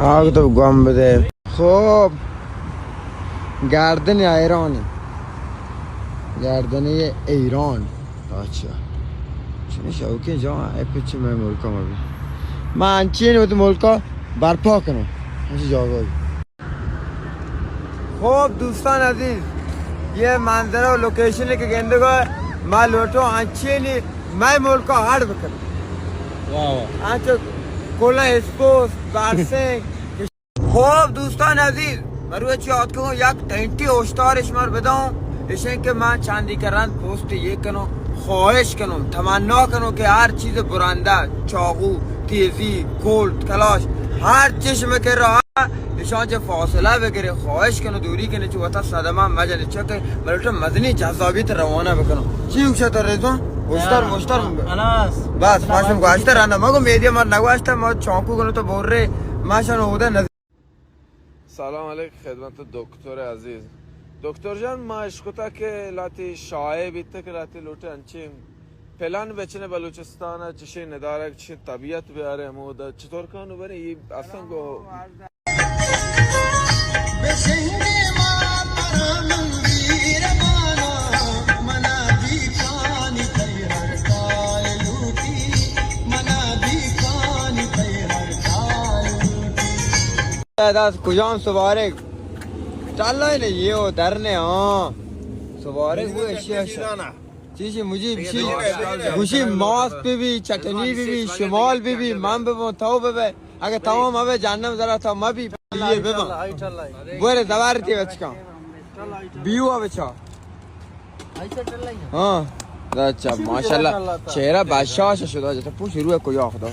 آگ تو گم بدے. خب، گردن ایران، گردن ایران. اچھا، چنی شوقین جا اے پچ مئے ملکا ما بی. ما انچین وت ملکا برپا کنو، انچی جاگا. خب دوستان عزیز، یہ منظرہ و لوکیشن کہ گندگا، ما لوٹو انچینی مئے ملکا ہڑ بکن. واہ واہ. انچو کلا اسپوس بارسنگ. خب دوستان عزیز، مروچی آتکوں یک ٹینٹی اوشتار شمار بداؤں، اشیں کہ ما چاندی کرند پوسٹ یہ کنوں، خواہش کنوں، تمنا کنوں کہ ہر چیز برندہ، چاقو، تیزی، کولٹ، کلاش، ہر چشم کے رہا، اشان چہ فاصلہ بگرے، خواہش کنوں دوری کنے چہ وتا صدمہ مجنے چکے، مروچی مزنی جذابیت روانہ بکنوں. چی اوشتار ریزوں؟ اوشتار، اوشتار. بس، ما شم گواشتہ رندا. ما گو میدیا مار نگواشتہ، ما چانکو گنو تو بور رے، ما شان اودا نز- سلام علیک خدمت دکتر عزیز. دکتر جان، ما اشکتا کہ لاتی شائع بیت کہ لاتی لوٹے انچیں پلان بچنے بلوچستان، چشیں ندارگ، چشیں طبیعت بیارے ہمودا چطور کانو بنے، یہ اصلاً گو داس کجام سوارے؟ چل رہا ہے نا، یہ وہ در نے، ہاں. سوارے وہ ایشی ایشی. چیزی مجیب چی؟ گوشی ماس بی بی، چٹنی بی بی، شمال بی بی، من ببوں، تو ببے. اگہ تمام ابے جہنم ذرا تو مبی. یہ ببا. بورے زوار تی بچکا. بیوا بچا. ہاں. اچھا، ماشاءاللہ. چہرہ بشاش شدا جتا. پوش روح کو یا خدا.